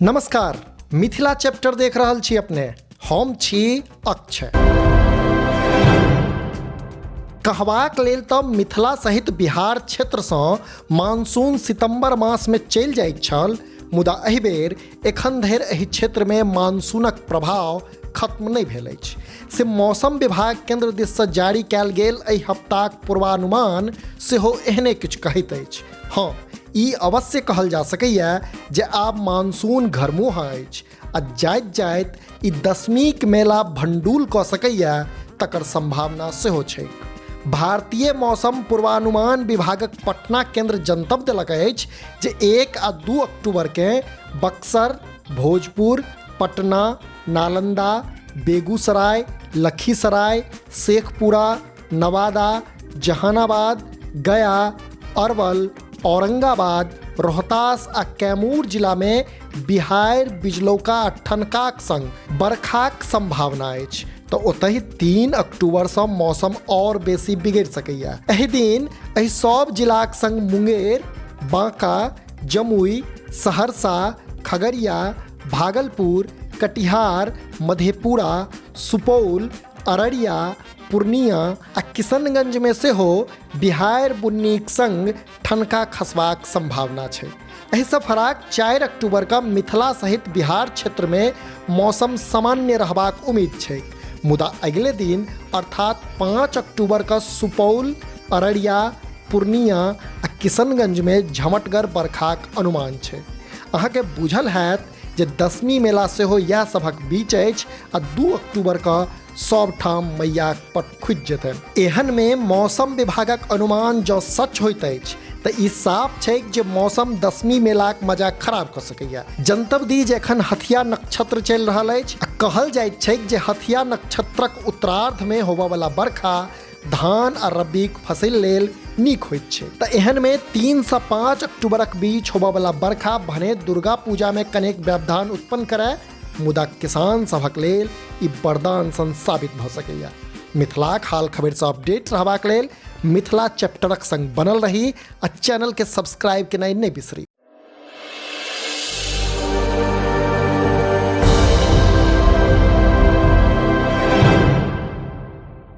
नमस्कार, मिथिला चैप्टर देख रहल छी अपने। हम छी अक्षय। कहबाक लेल तऽ मिथिला सहित बिहार क्षेत्रसँ मानसून सितम्बर मासमे चलि जाइत छल, मुदा एहि बेर एखन धरि एहि क्षेत्रमे मानसूनक प्रभाव खत्म नहि भेल अछि, से मौसम विभाग केंद्र दिससँ जारी कयल गेल एहि हफ्ताक पूर्वानुमान सेहो एहने किछु कहैत अछि। हँ, ई अवश्य कहल जा सकैए जे आब मानसून घरमुँहा अछि आ जाइत जाइत ई दशमीक मेला भण्डूल कऽ सकैए, तकर सम्भावना सेहो छैक। भारतीय मौसम पूर्वानुमान विभागक पटना केंद्र जनतब देलक अछि जे 1 आ 2 अक्टूबरकेँ बक्सर, भोजपुर, पटना, नालंदा, बेगूसराय, लखीसराय, शेखपुरा, नवादा, जहानाबाद, गया, अरवल, औरंगाबाद, रोहतास आ कैमूर जिलामे बिहाड़ि, बिजलौका आ ठनकाक संग बरखाक संभावना अछि। तऽ ओतहि 3 अक्टूबरसँ मौसम आओर बेसी बिगड़ि सकैए। एहि दिन एहि सभ जिलाक संग मुंगेर, बांका, जमुई, सहरसा, खगड़िया, भागलपुर, कटिहार, मधेपुरा, सुपौल, अररिया, पूर्णिया आ किशनगंजमे सेहो बिहाड़ि बुन्नीक संग ठनका खसबाक संभावना छै। एहिसँ फराक 4 अक्टूबरके मिथिला सहित बिहार क्षेत्रमे मौसम सामान्य रहबाक उम्मीद छै, मुदा अगिले दिन अर्थात 5 अक्टूबरके सुपौल, अररिया, पूर्णिया आ किशनगंजमे झमटगर बरखाक अनुमान छै। अहाँके बुझल हैत जे दशमी मेला सेहो इएह सभक बीच अछि आ 2 अक्टूबरके सब ठाम मैयाक पट खुजि जेतनि। एहनमे मौसम विभागक अनुमान जँ सच होइत अछि तऽ ई साफ छैक जे मौसम दशमी मेलाक मजा खराब कऽ सकैए। जनतब दी जे एखन हथिया नक्षत्र चलि रहल अछि आ कहल जाइत छैक जे हथिया नक्षत्रक उत्तरार्धमे होबयवला बरखा धान आ रबीक फसिल लेल नीक होइत छै। तऽ एहनमे 3 सँ 5 अक्टूबरक बीच होबयवला बरखा भने दुर्गा पूजामे कनेक व्यवधान उत्पन्न करय, मुदा किसान सभक लेल ई वरदान सन साबित भऽ सकैए। मिथिलाक हाल खबरिसँ अपडेट रहबाक लेल मिथिला चैप्टरक संग बनल रही आ चैनलके सब्सक्राइब केनाइ नहि बिसरी।